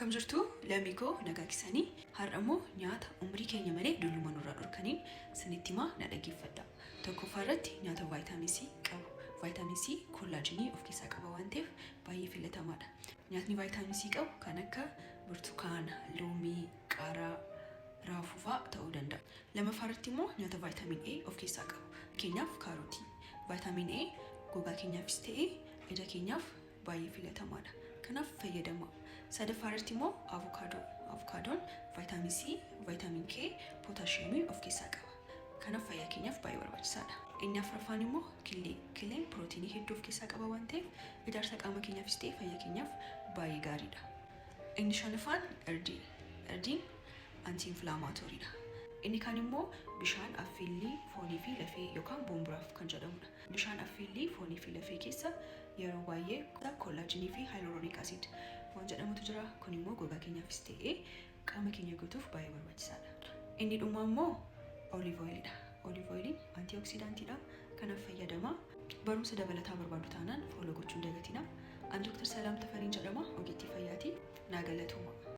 Akkam jirtu lammii koo, nagaa keessanii? Har'a immoo nyaata umrii keenya malee dulluma nurraa dhorkaniin sinitti himaa, na dhaggeeffadha. Tokkoffaa irratti nyaata vitamin C qabu. Vitamin C collagenii of keessaa qaba waan ta'eef baay'ee filatamaadha. Nyaatni vitamin C qabu kan akka burtukaana, loomii, qaaraa, raafuu fa'aa ta'uu danda'a. Lammaffaa irratti immoo nyaata vitamin A of keessaa qabu. Fakkeenyaaf kaarotii. Vitamin A gogaa keenyaafis ta'e ija keenyaaf baay'ee filatamaadha. Kanaaf fayyadamaa. Sadaffaa irratti immoo avukaadoo. Avukaadoon vitamin C, vitamin K, pootaashiyeemii of keessaa qaba. Kanaaf fayyaa keenyaaf baay'ee barbaachisaadha. Inni afuraffaan immoo killee. Killeen pirootiinii hedduu of keessaa qaba waan ta'eef ijaarsa qaama keenyaafis ta'e fayyaa keenyaaf baay'ee gaariidha. Inni shanaffaan irdii. Irdiin anti-inflammatorydha. Inni kaan immoo bishaan affeellii foonii fi lafee yookaan bone broth kan jedhamudha. Bishaan affeellii foonii fi lafee keessa yeroo baay'ee collagenii fi hyaluronic acid waan jedhamutu jira. Kun immoo gogaa keenyaafis ta'ee qaama keenya guutuuf baay'ee barbaachisaadha. Inni dhumaa immoo olive oilidha. Olive oiliin antioxidantiidha. Kanaaf fayyadama. Barumsa dabalataa barbaadu taanaan follow gochuu hin dagatina. Ani Dr. Salaam Tafariin jedhama. Ogeettii fayyaati. Naa galatooma.